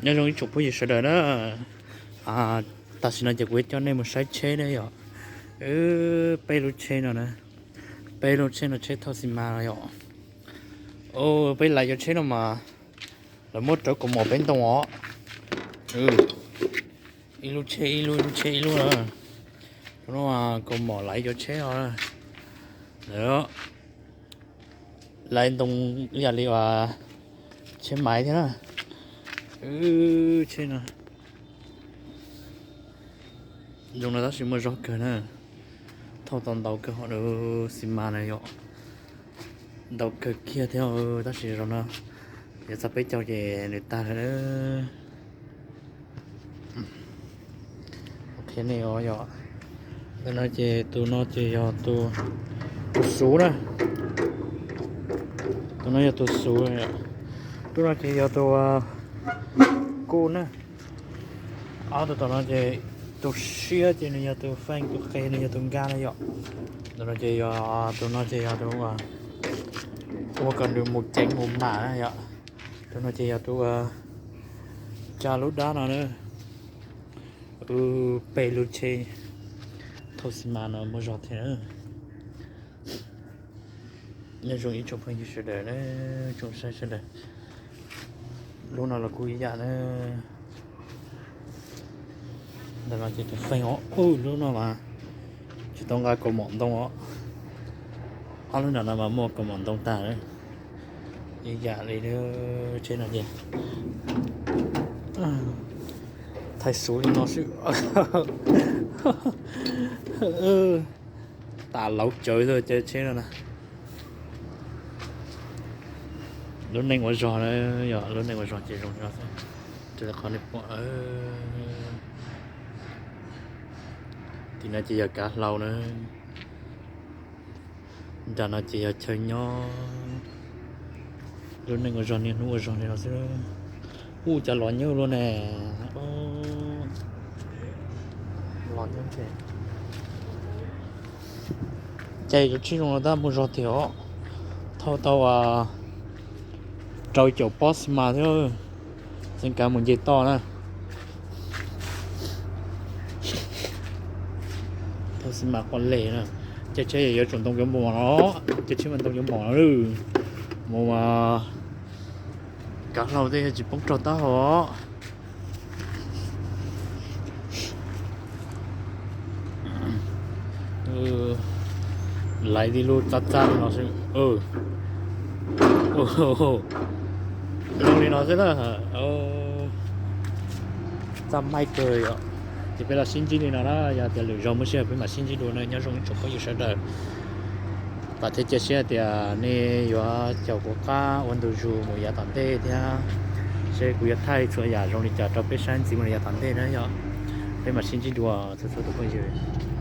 Nyob zoo ib tsoom phooj ywg sawv daws na. Tam sim no ces kuv yuav coj nej mus saib tsheb na yom. Peb lub tsheb no na, peb lub tsheb no tsheb thauj xi mas no yom. Peb laiv cov tsheb no mas lawv muab rawv kaus mom peb ntoo os. Ib lub tsheb ib lub, ib lub tsheb ib lub na. Tus no kaus mom laiv cov tsheb no. Lawv laiv ntoo ib yam li uas tsheb maiv thiab na. Tsheb no zoo no tab sis muaj zog kawg na. Thauj tau ntau kawg hom xi mas na yom. Ntau kawg kiag thiab tab sis zoo no yuav txog peb caug ces nws tag lawm. Qhia nej os yom. Ntawm no ces tus no ces yog tus, tus xuv na. Tus no yog tus xuv. Tus no ces yog tus kuj na. Ob tus tom no ces tus siab ces nws yog tus feej, tus qe nws yog tus nkag na yom. Tus no ces yog, tus no ces yog tus ua kom nws mus ceev mus mam na yom. Tus no ces yog tus tsa lub dab no na. Peb lub tsheb thauj xi mas no muaj zog thiab na. Nyob zoo ib tsoom phooj ywg sawv daws na, tsoom saib sawv daws. Lub no los kuj ib yam na. Ntawm no ces tus feej os, lub no mas tsis tau nqa kaus mom ntoo os. Ob lub nram no mas muaj kaus mom ntoo tag. Ib yam li tsheb no ces thaij xuv li no xwb. Tas lauv cawv xwb cov tsheb no na. Lub neej ua zog na, yog lub neej ua zog ces zoo li no xwb. Raws li qhov nej pom, tim no ces yog kav hlau na. Nram no ces yog chaw nyob. Lub neej ua zog niaj hnub ua zog li no xwb. Ub, cas los nyuj luaj ne. Los nyuj ces cais cov tsheb zoo no tab muaj zog tiag os. Thauj tau rau caum pob xi mas thiab. Txeev kav mus nce toj na. Thauj xi mas quav les na. Cais tsheb yuav tsum ntoo cov mom no, cais tsheb mas ntoo cov mom no. Mus mas kav hlau tej tsis poob rog taub hau. Laiv tib lub txab txab li no xwb. Zoo li no xwb na. Txaj maij kawg yom. Ces peb los sib ntsib li no na, yog tias lwm zaus muaj sij hawm peb mam sib ntsib dua na. Nyob zoo ib tsoom phooj ywg sawv daws. Vam thiab cia siab tias nej yuav caum kuv qab ua ntu zus mus yav tom ntej thiab, seb kuv yuav thaij txhua yam zoo li cas rau peb saib ntxiv mus yav tom ntej na yom. Peb mam sib ntsib dua txhua txhua tus phooj ywg.